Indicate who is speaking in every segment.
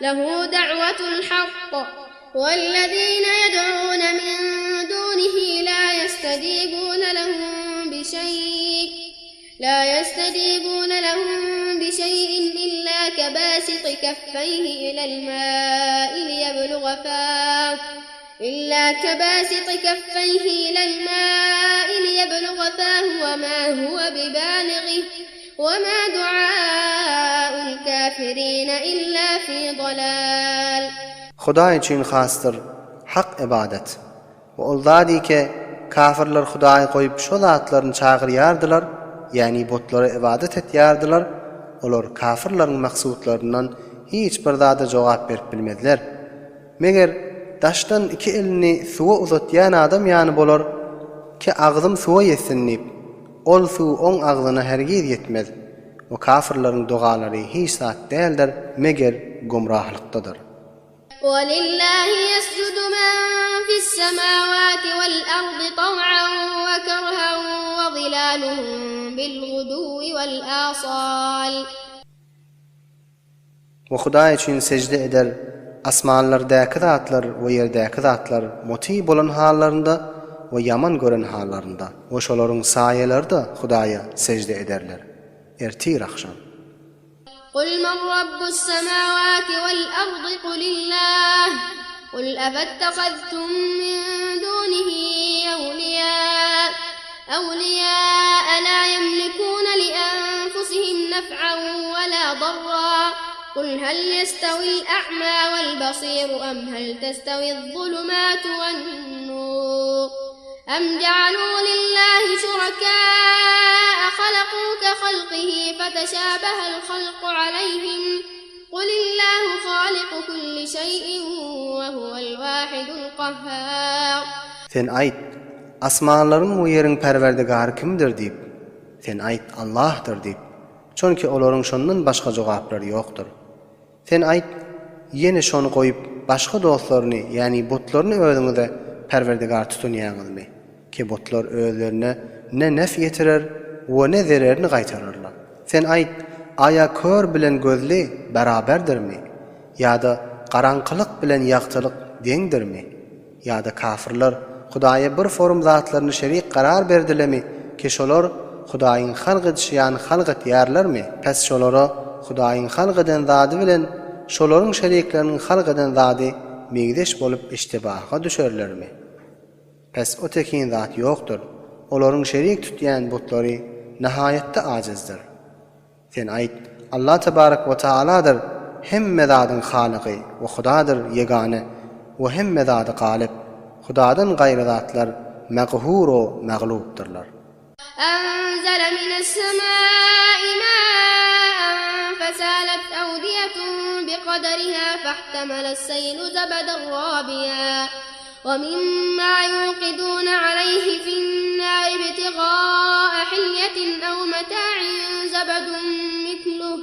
Speaker 1: Lehu da'wetul hakk, wellezine yed'une min dunihi la yestecibune lehum bi şeý, la yestecibune lehum bi şeý'in illa kebasiti keffeyhi ilel ma'i liyebluga fah, illa kebasiti keffeyhi ilel ma'i liyebluga fahu ve ma huve bibaligih. وما دعاء الكافرين إلا في ضلال.
Speaker 2: Hudaý üçin hasdyr hak ybadat. We ol zat ki, kafirler Hudaýy goýup şo zatlaryny çagyrýardylar, ýagny butlara ybadat etýärdiler, olar kafirleriň maksutlaryndan hiç bir zada jogap berip bilmezler. Meger, daşdan iki elini suwa uzatýan adam ýany bolar, ki agzym suwa ýetsin diýip, ol suw oň agzyna hergiz ýetmez we kafyrlaryň dogalary hiç zat däldir, meger gumrahlykdadyr.
Speaker 1: Welillahi ýesjudu men fis-semawati wal-ardy taw'an we kerhan we zilaluhum bil-guduwwi wal-asal.
Speaker 2: We Hudaý üçin sežde eder asmanlardaky zatlar we ýerdäki zatlar muty bolan hallarynda we ýaman gören hallarynda, we şolaryň saýalary-da Hudaýa sežde ederler. Ertir-agşam.
Speaker 1: Kul men rabbus-semawati wal-ardy kulillah, kul afettehaztum min dunihi ewliýa, أولياء لا يملكون لأنفسهم نفعا ولا ضرا قل هل يستوي الأعمى والبصير أم هل تستوي الظلمات والنور أم جعلوا لله شركاء خلقوا كخلقه فتشابه الخلق عليهم قل الله خالق كل شيء وهو الواحد القهار
Speaker 2: Sen aýt, Asmanlaryň we ýeriň Perwerdigary kimdir diýip, sen aýt, Allahdyr diýip, çünki olaryň şondan başga jogaplary ýokdur. Sen aýt, Ýene şony goýup, başga dostlaryny, ýagny butlaryny özüňize Perwerdigar tutunýaňyzmy? Ki butlar özlerine ne nef ýetirer we ne zererini gaýtararlar. Sen aýt, Aýa kör bilen gözli beraberdirmi? Ýa-da garaňkylyk bilen ýagtylyk deňdirmi? Ýa-da kafyrlar Hudaýa bir forum zatlaryny şerik karar berdilemi ki şolar Hudaýyň halk edişi ýaly halk etýärlermi? Pes şolara Hudaýyň halk eden zady bilen şolaryň şerikleriniň halk eden zady meňzeş bolup iştibaha düşerlermi? Pes o tekin zat ýokdur. Olaryň şerik tutýan butlary nahaýatda ajyzdyr. Sen aýt, Allah tebarek we taaladyr hemme zadyň Halygy we Hudadyr ýegane we hemme zady galyp, Hudadan gaýry zatlar meghur-u maglupdyrlar.
Speaker 1: Enzele mines-semai ma'an fesalet awdiyetun biqaderiha fahtemales-seylu zebeden rabiya we mimma yuqidun aleyhi fin-nari ibtigaa hilyetin ew meta'in zebedun mitluh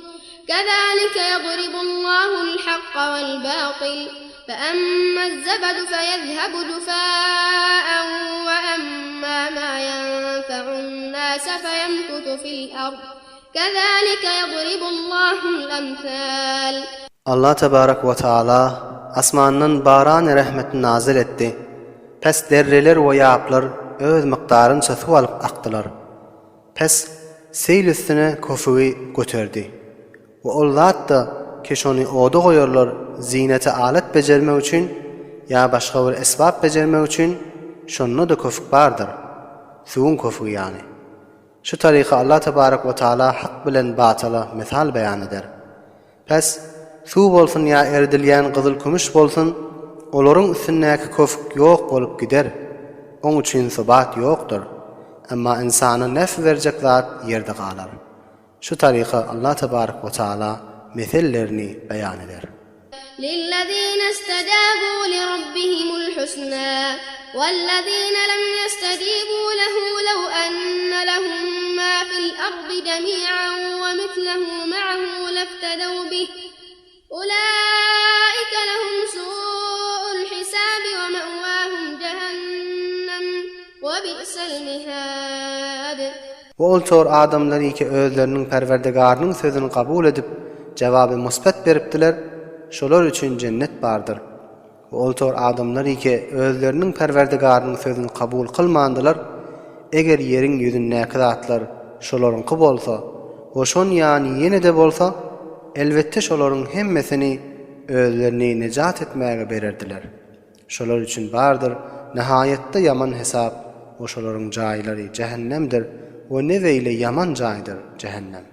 Speaker 1: kezalike yadribullahul hakka vel-batil feemmez-zebedu feyezhebu cufa'en ve emma ma yenfe'un-nase feyemkutu fil-ard kezalike yadribullahul emsal.
Speaker 2: Allah tebarek we taala asmandan barany rehmetini nazyl etdi. Pes derreler we ýaplar öz mukdarynça suw alyp akdylar. Pes seýl üstüne köfügi göterdi. We ol zat-da ki şony oda goýarlar zinete alat bejermek üçin ýa başga bir esbap bejermek üçin şonda-da köfük bardyr. Suwuň köfügi ýany. Şu taryka Allah tebarek we taala hak bilen batyla mysal beýan eder. Pes, suw bolsun ýa eridilýän gyzyl-kümüş bolsun, olaryň üstündäki köfük ýok bolup gider. Oň üçin subat ýokdur. Emma ynsana nef berjek zat ýerde galar. Şu taryka Allah tebarek we taala mesellerini beýan eder.
Speaker 1: Lillezine istejabû lirabbihimul husnâ, wellezine lem yestecibû lehu lev enne lehum mâ fil ardi cemî'an ve mislehu ma'ahu leftedev bih, ulâike lehum sû'ul hisâbi ve me'vâhum cehennem ve bi'sel mihâd.
Speaker 2: We ol çor adamlar iki özleriniň Perwerdigarynyň sözüni kabul edip, jewaby musbet beripdiler. şolar üçin jennet bardyr. We ol tor adamlar ike özleriniň Perwerdigarynyň sözüni kabul kylmandylar, eger ýeriň ýüzündäki zatlar şolaryňky bolsa we şon ýany ýene-de bolsa, elbetde şolaryň hemmesini özlerini nejat etmäge bererdiler. Şolar üçin bardyr nihaýatda ýaman hesap we şolaryň jaýlary jähennemdir we ne beýle ýaman jaýdyr jähennem.